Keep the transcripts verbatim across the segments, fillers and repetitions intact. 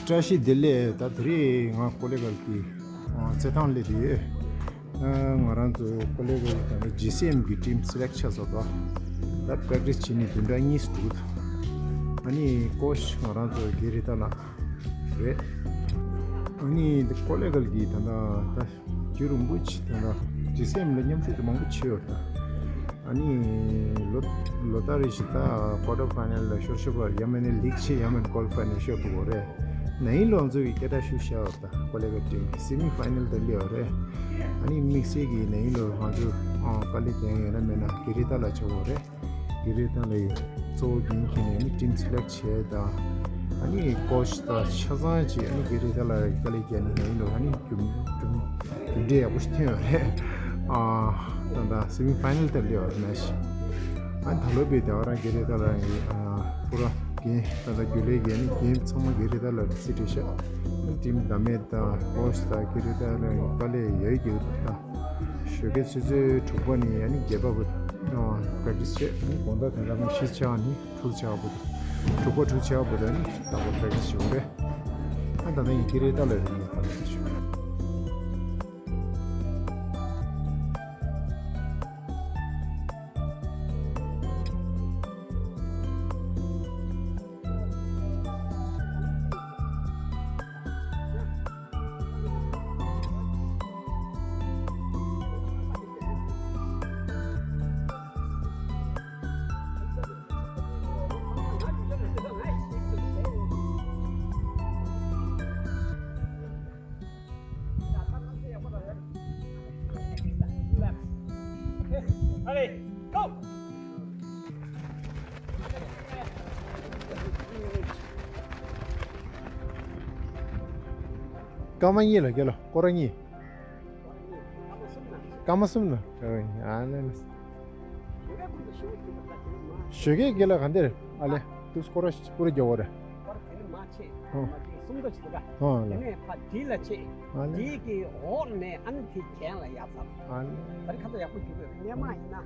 བཀྲ་ཤིས་བདེ་ལེགས། ད་དེ་རིང་ང་ཀོ་ལི་གྷལ་གྱི་ཨ་རྩེད་ཐང་སླེབས་བསྡད་ཡོད། ཨ་ང་རང་ཚོ་ཀོ་ལི་གྷལ་ད་ལྟ་ཇི་སི་ཨེམ་གྱི་ཊིམ་སི་ལེག་ཊི་བྱས་སོང་། ད་ད་པེག་ཊི་སི་བྱས་ནས་བདུན་ཕྲག་གཉིས་སུ་འགྲོ་གི་འདུག་ཨ་ནི་ཀོ་ཆི་ང་རང་ཚོ་གྷེ་རི་ཐ་ལགས་རེད། ཨ་ནི་འདི་ཀོ་ལི་གྷལ་གྱི་ད་ལྟ་ད་རྒྱུན་རིང་པོ་ཅིག་ད་ལྟ་ཇི་སི་ཨེམ་ལ་མཉམ་ཞུགས་དེ་མང་པོ་བྱས་ཡོད་ད། ཨ་ནི་ལོ་ལོ་ལྟར་རེ་བཞིན་ད་ཀོ་ཊར་ཕའི་ནལ་ལ་ཤོར་ཤོར་བར་ཡང་མིན་ན་ལིག་ཆེ་ཡང་མིན་ན་ཀོ་ལི་ཕའི་ནལ་ཤོར་འགྲོ་གི་རེད། ན་ཡིན་ལོ་ང་ཚོ་གི་སྐད་གྲགས་ཤུགས་བཞག་ད་ཀོ་ལི་གྷལ་ཊིམ་གྱི་སེ་མི་ཕའི་ནལ་དུ་སླེབས་པ་རེད། ཨ་ནི་དམིགས་བསལ་གྱི་ན་ཡིན་ལོ་ང་ཚོ་ཨ་དཀའ་ལས་རྒྱག་ཡོད་ན་མེད་ན་གྷེ་རི་ཐ་ལགས་བྱེད་དགོས་རེད། གྷེ་རི་ཐ་ལགས་ཀྱིས་གཙོ་བོ་འགན་འཁྱེར་ནས་ཨ་ནི་ཊིམ་སི་ལེག་ཊི་བྱས་དང་། ཨ་ནི་ཀོ་ཆི་དང་ཆ་ཚང་བྱས་ཨ་ནི་གྷེ་རི་ཐ་ལགས་ཀྱིས་དཀའ་ལས་བརྒྱབ་ནས་ན་ཡིན་ལོ་ཨ་ནི་རྒྱུ་རྒྱུ་རྒྱུ་འབྲས་ཡག་པོ་ཞིག་ཐོན་ཡོད་རེད། ཨ་ད་ལྟ་སེ་མི་ཕའི་ནལ་དུ་སླེབས་པ་རེད་ན་ཞིག་ཨ་ནི་ད་ལོ་པའི་ཟླ་བ་རང་གྷེ་རི་ཐ་ལགས་ཀྱིས་ཨ་པུ་ར་འགན་ད་ལྟ་རྒྱུན་ལས་ཀྱི་ཨ་ནི་འགན་ཚང་མ་གྷེ་རི་ཐ་ལགས་ལ་རྩིས་སྤྲད་ཤག་ཨ་ནི་ཊིམ་བདག་མེད་དང་ཀོ་ཆི་དང་གྷེ་རི་ཐ་ལགས་ཀྱི་དཀའ་ལས་ཡོད་ཀྱི་ཡོད་ད། ཞོགས་ཀའི་ཆུ་ཚོད་དྲུག་པ་ནས་ཨ་ནི་བརྒྱད་པ་བར་པེག་ཊི་སི་བྱས། ཨ་ནི་དགོང་དག་དེ་འདྲ་ནས་བཞི་ཆགས་ནས་དྲུག་ཆགས་བར་དུ། དྲུག་པ་དྲུག་ཆགས་བར་དུ་ཨ་ནི་ལྟ་བུ་པེག་ཊི་སི་བྱུང་རེད། ཨ་ད་ལྟ་ཡིན་གྷེ་རི་ཐ་ལགས་རེད་ཡིན་ད་ལྟ་བྱུང་། Ready, go! སྐར་མ་གཉིས་ལ་རྒྱལ་ལོ་སྐོར་ར་གཉིས། སྐར་མ་གསུམ་ན། ཨ་ལེ་ལེ། ཞོགས་ཀའི་དགེ་ལ་ག་འདིར་ཨ་ལེ་དུས་སྐོར་ར་པུ་ར་རྒྱག་གོ་རེད། སྐོར་དེ་ནི་མ་ཆེ། ཨོ། མ་ཆེ་གསུམ་འགྲོ་ཞིག་འདུག་ག་ཨོ་ལེ། དེ་ནས་ཕ་དྲིལ་ལ་ཆེ། ཨ་ལེ། དྲིལ་གི་འོག་ནས་ཨ་ནི་དེ་གྱེན་ལ་ཡར་ཚར། ཨ་ལེ། ད་རེས་ཁ་ཚ་ཡག་པོ་ཞུ་དགོས་སྔས་མ་ཡིན་ན།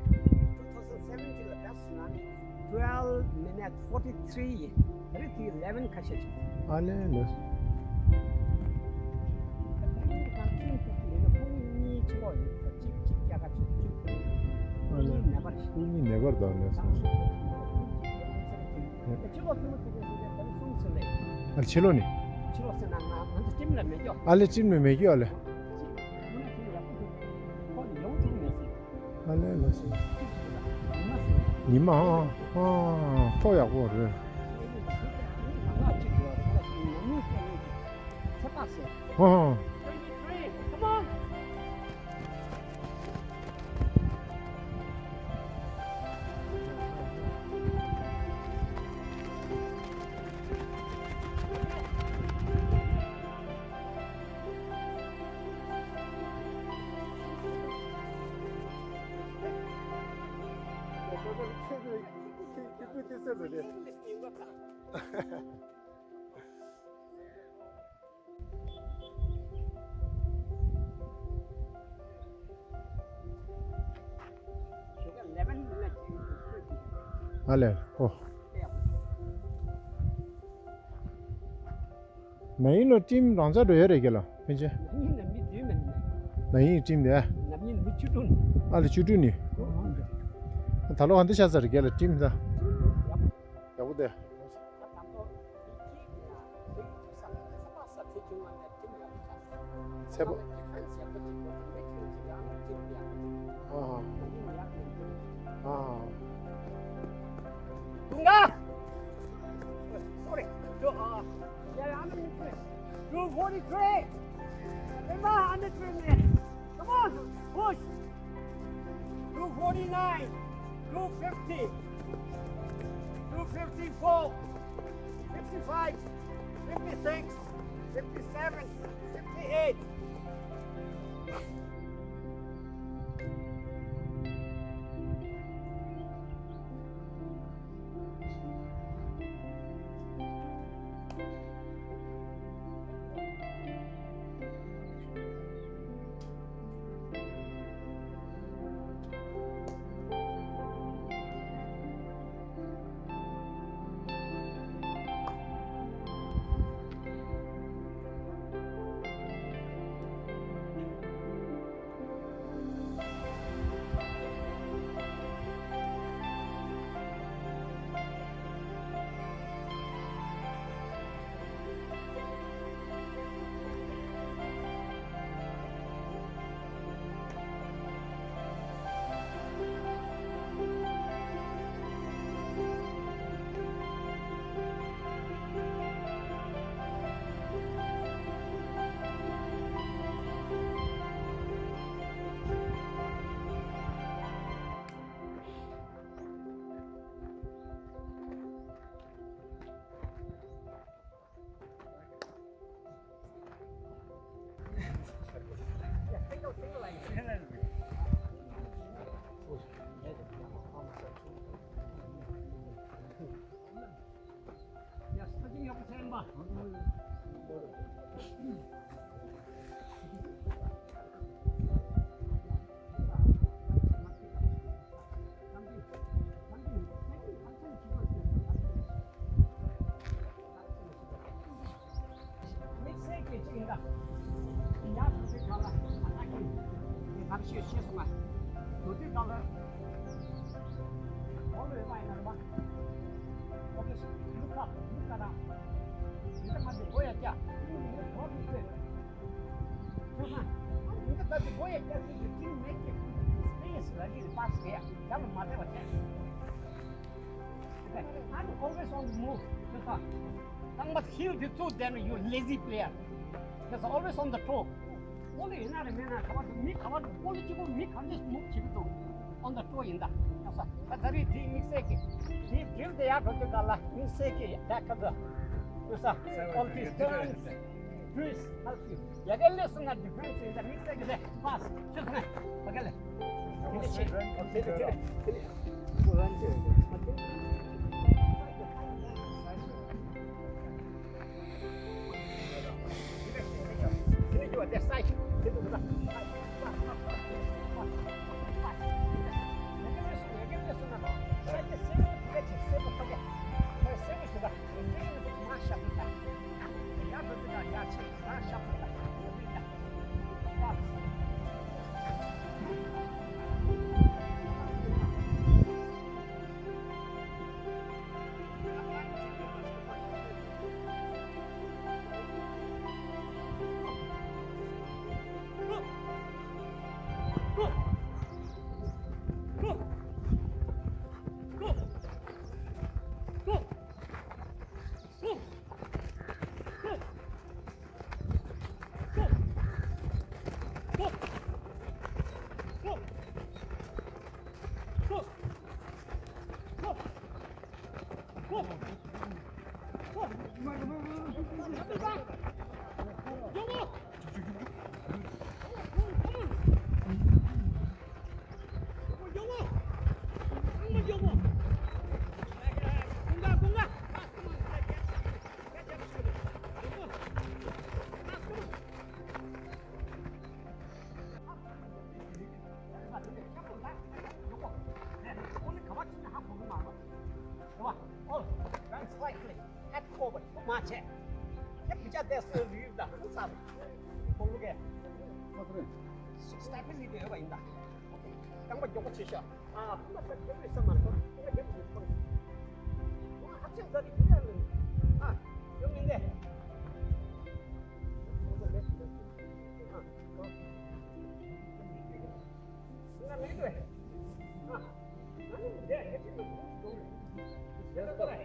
two thousand seventeen ལ་བེ་སི་ན་ནི། Twelve minute forty three ཡིན། ད་རེས་དེ་eleven ཁ་ཤས་ཤིག་ཨ་ལེ་ལེ། ད་ལྟ་ཡིན་ན་ཕྲུ་གུ་གཉིས་ཕྱི་ལོགས་ཡིན། གཅིག་གཅིག་རྒྱ་གར་ཕྱོགས་གཅིག་ཨ་ལེ། གཉིས་ནེ་པཱལ་ཕྱོགས། གཉིས་ནེ་པཱལ་དང་ལེ་སོང་། ད་ཕྱི་ལོགས་ཐུན་མོང་ཐུག་པའི་སྲོལ་ད་རེས་གསུམ་ཟིན་ལེ། ཨ་ལེ་ཕྱི་ལོགས་ནི། ཕྱི་ལོགས་ཟིན་ན་ང་ང་ཚོ་ཁྲིམས་ལ་མེད་ཀྱོ། ཨ་ལེ་ཁྲིམས་ལ་མེད་ཀྱོ་ཨ་ལེ། ཁོ་ཡོང་ཐུབ་མེད་ཟེར། ཨ་ལེ་ལེ་སོང་། ཉི་མ་ཨ་ཨ་ཨ་ཁོ་ཡག་པོ་རེད། ཨ་ཨ། ཨ་ལེ་ཨོ། ན་ཡིན་ལོ་ཊིམ་རང་ཅག་འགྲོ་ཡོད་རེད་ཀྱི་ལ་ཕན་ཆད། ན་ཡིན་ལ་མི་བདུན་མིན་ན། ན་ཡིན་ཊིམ་དེ། ན་ཡིན་མི་བཅུ་དྲུག་ནི། ཨ་ལེ་བཅུ་དྲུག་ནི། ད་ལོ་ཧ་འདི་ཤ་ཚར་ཀྱི་ལ་ཊིམ་ད། ཡག་པོ་དེ། ཚེ་པོ། ཨ་ཨ། Sorry. Two, uh, yeah, I'm in the two forty-three. Remember, I'm in the three minutes. Come on, push. Two forty-nine, two fifty, two fifty-four, fifty-five, fifty-six, fifty-seven, fifty-eight. Okay, look up, look around. You can go ya kya? You can go this way. Come on. You can go ya kya? You can make it space like in the past here. Come on, mother. Okay. I'm always on the move. Look up. Talking about hill, the truth, then you lazy player. That's always on the toe. Only in that man, I covered me, covered only people, me, come this move, keep it on the toe in that. That's a very deep mistake. He give the out of the gala, mistake, that of the. That's a, all these turns, please help you. You can listen at difference in the mistake, pass. Just like, okay. རྐང་པ་མགྱོགས་པོ་བྱེད་ཤག་ཨ། ཁོ་མ་ཟད་དེ་བས་ས་མ་རེད། ཁོ་ཁོ་རྐང་པ་མགྱོགས་པོ་བྱེད་ཤག་ཨ། ཁོ་ཧ་ཅང་ཟ་དེ་ཁོ་ཡ་ལ་ཨ། ཡོང་མིན་ཏེ། ཁོ་ཁོ་ལེགས་ལེགས། ཨ། ཁོ་ང་ལེགས་འགྲོ། ཨ། ང་ནི་འདི་ཧེ་ཅི་མི་འདུག་འགྲོ་རེད། ཡ་ལ་ཁོ་ལ་ཧེ།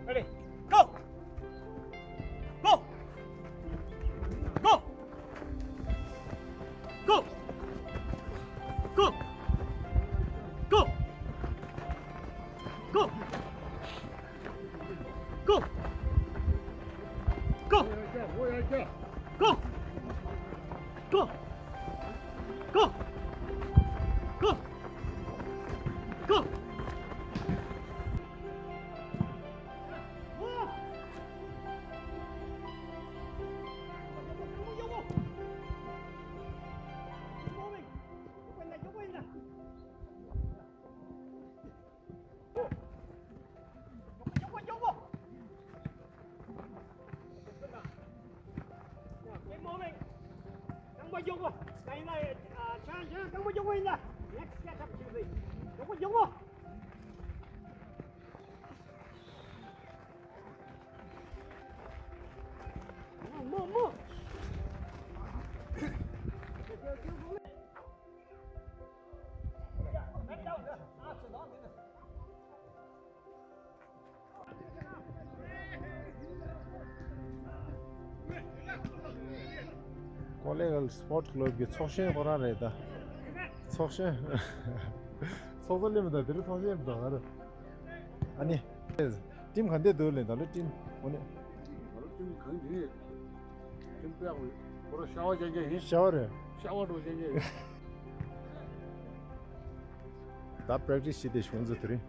Ready, go! Go! Go! Go! Go! Go! Go! Go! Go! Go! Go! Go! Go! ཀོ་ལེ་གལ་སི་པོར་ཊི་ཀླབ་ཀྱི་ཚོགས་གཞོན་ཁོ་རང་རེད་ད། ཚོགས་གཞོན། ཚོགས་གཙོ་སླེབས་མི་འདུག་དེ་རིང་ཚོགས་གཞོན་མི་འདུག་ཨ་རེ། ཨ་ནི། ཊིམ་ག་འདྲས་འདུག་ལབ་ད་ལོ་ཊིམ་འོ་ནི། ང་ལོ་ཊིམ་གང་ཡིན། ཊིམ་དཔེ་ཡག་པོ་ཡོད། ཁོ་རང་ཤ་བ་ཅན་ཅན་ཡིན། ཤ་བ་རེད། ཤ་བ་འགྲོ་ཅན་ཅན་ཡིན། ད་པེ་རེག་ཊི་སི་བྱེད་དེ་བྱུང་ཚོ་དེ་རིང་།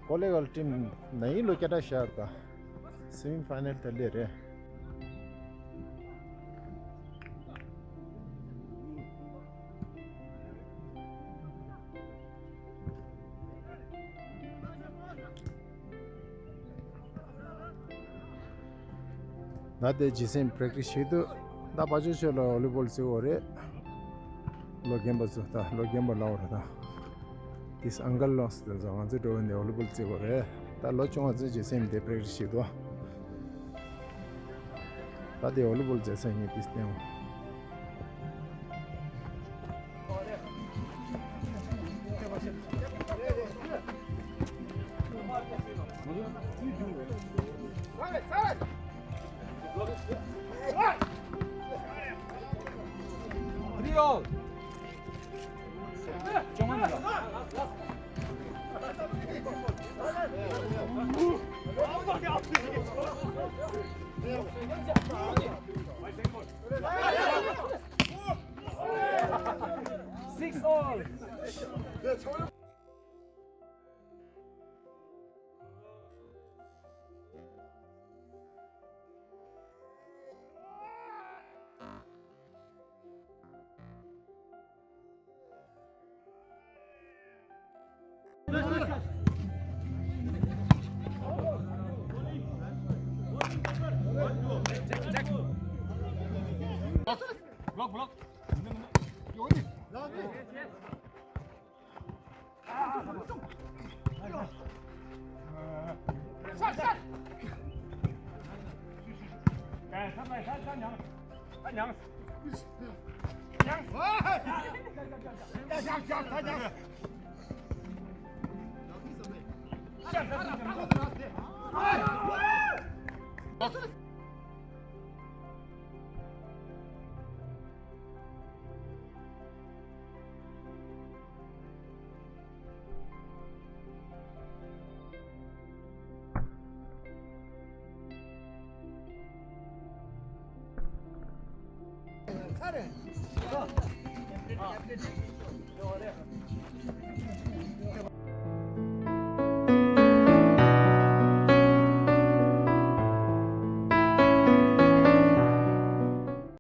ཀོ་ལེ་གལ་སི་ཊིམ་ནའི་ལོ་སྐད་གྲགས་ཤར་ད། སེ་མི་ཕའི་ནལ་དེ་སླེབས་རེད། ད་དེ་ཇི་སེམ་པྲེག་ཊི་སི་བྱེད་དུས། ད་ཕར་ཕྱོགས་ཕྱོགས་ལ་ཝོ་ལི་བོལ་རྩེ་གི་ཡོད་རེད། ལོ་རྒན་པ་ཚོ། ད་ལོ་རྒན་པ་ལབ་དགོས་རེད་ད། དེ་ཨང་ཀལ་ལོངས་དེ་ཚོ། ང་ཚོའི་འགྲོ་བ་ནས་ཝོ་ལི་བོལ་རྩེ་གི་ཡོད་རེད། ད་ལོ་ཆུང་བ་ཚོས་ཇི་སེམ་དེ་པྲེག་ཊི་སི་བྱེད་དུས། ད་དེ་ཝོ་ལི་བོལ་རྩེ་ས་ཡིན་དེ་བསྟན། Six all. Block, block.